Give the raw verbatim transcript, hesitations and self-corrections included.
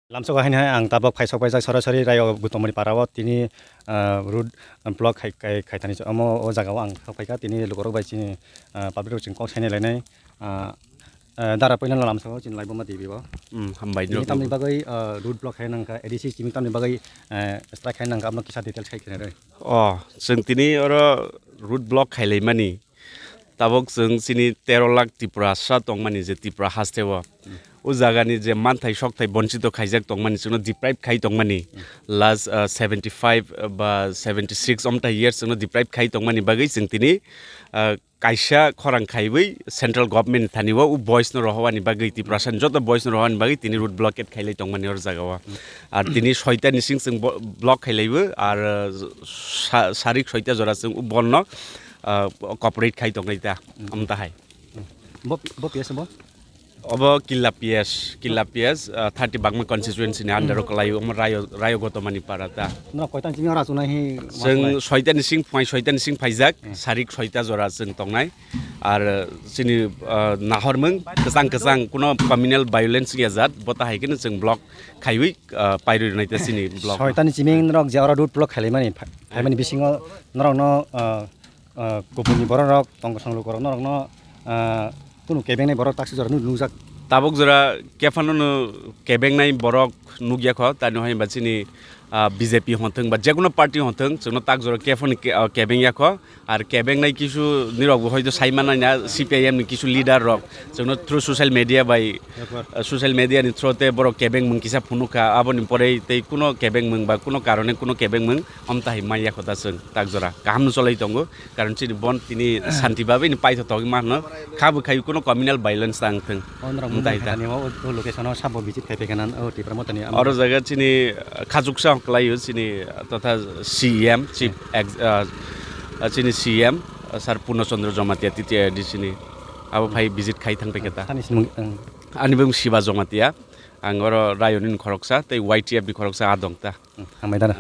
Lamsogo haino hai ang tabok phaisok paijak sorasori Rayo Gautamani parao tini, ah, road block khai, khai, khaithani omo o jagao ang thok phaikha tini lukurok bai chini, ah, public rok chini kok sainai lainai, ah, ah, dara poilano lamsogo chini Laibuma T V o. Hmm, hambai tini tamni bagwi, ah, road block khai nangkha A D C chini tamni bagwi, ah, strike khai nangkha abono kisa details khai khenai rwi. Oh, chwng tini oro road block khailaimani. Tabok chwng chini tero lakh Tiprasa tongmani je Tipra hasteo. O jagani je manthai sokthai bonchito khaijak tongmani, chwngno deprive khai tongmani. Last, ah, seventy five ba seventy six omtai years chwngno deprive khai tongmani bagwi chwng tini, ah, kaisa khorang khaiwi central government ni thani o, o boys no rohowani bagwi, Tiprasa ni joto boys no rohowani bagwi tini road blockade khailai tongmani oro jagao. Ar tini soita ni sing chwng bo-, block khailaibo, ar, ah, sa-, sarik soita jora chwng o bon no ah, cooperate khai tongnai ta, amta hai. Bo, bo P S bo? Obo Killa P S, Killa P S, ah, thirty Bagma constituency ni under o kwlai, omo Rayo, Rayo Gotomani para ta. Norok koitan chini ora sunai hi? Chwng soita ni sing, phai soita ni sing phaijak, sarik soita jora chwng tongnai. Ar, ah, chini, ah, nahormung kwchang kwchang kuno communal violence ya jat, bo ta hai khe chwng block khaiwi, ah, pairwi rwnai ta chini block. Soita ni chiming norok je ora road block khailaimani, phai-, phaimani bisingo norok no, ah, ah, kubuni borok rok, tongkosong lukurok norokno, ah, kunu kebengnai borok taksi jora nuk-, nukjak. Tabuk jora kephano no kebengnai borok nukya kho, tani hoi ba chini, ah, B J P hwnthwng ba jekuno party hwnthwng, chwngno tak jora kephano ke-, ah, kebeng ya kho. Ar kebengnai kisu nirok bo hoito sai manai na C P I M ni kisu leader rok, chwngno through social media bai, ah, social media ni through te borok kebeng mung kisa phunuk kha, aboni pore tei kuno kebeng mung ba kuno karone kuno kebeng mung omta hai manya kho ta chwng tak jora kaham no cholai tongo. Karon chini bon tini santi babe ni paitho togwi mano. Kha bwkhai kuno communal violence tang thung. O norok mung Mtai ta. Khaitani o, o location o sabo visit khai phaikha nan o Tipra Motha ni. Oro jaga chini, uh, khachuksa hok kwlaio chini, uh, totha C E M, chief ex-, uh, uh, chini C E M, uh, Sir Purno Chandra Jamatia T T I D chini. Abo phai visit khai thang phaikha ta. Sani simung, ang. Ani bung Shiva Jamatia. Ang oro Rayoni khoroksa tei Y T F ni khoroksa a dong ta. Hambai dana.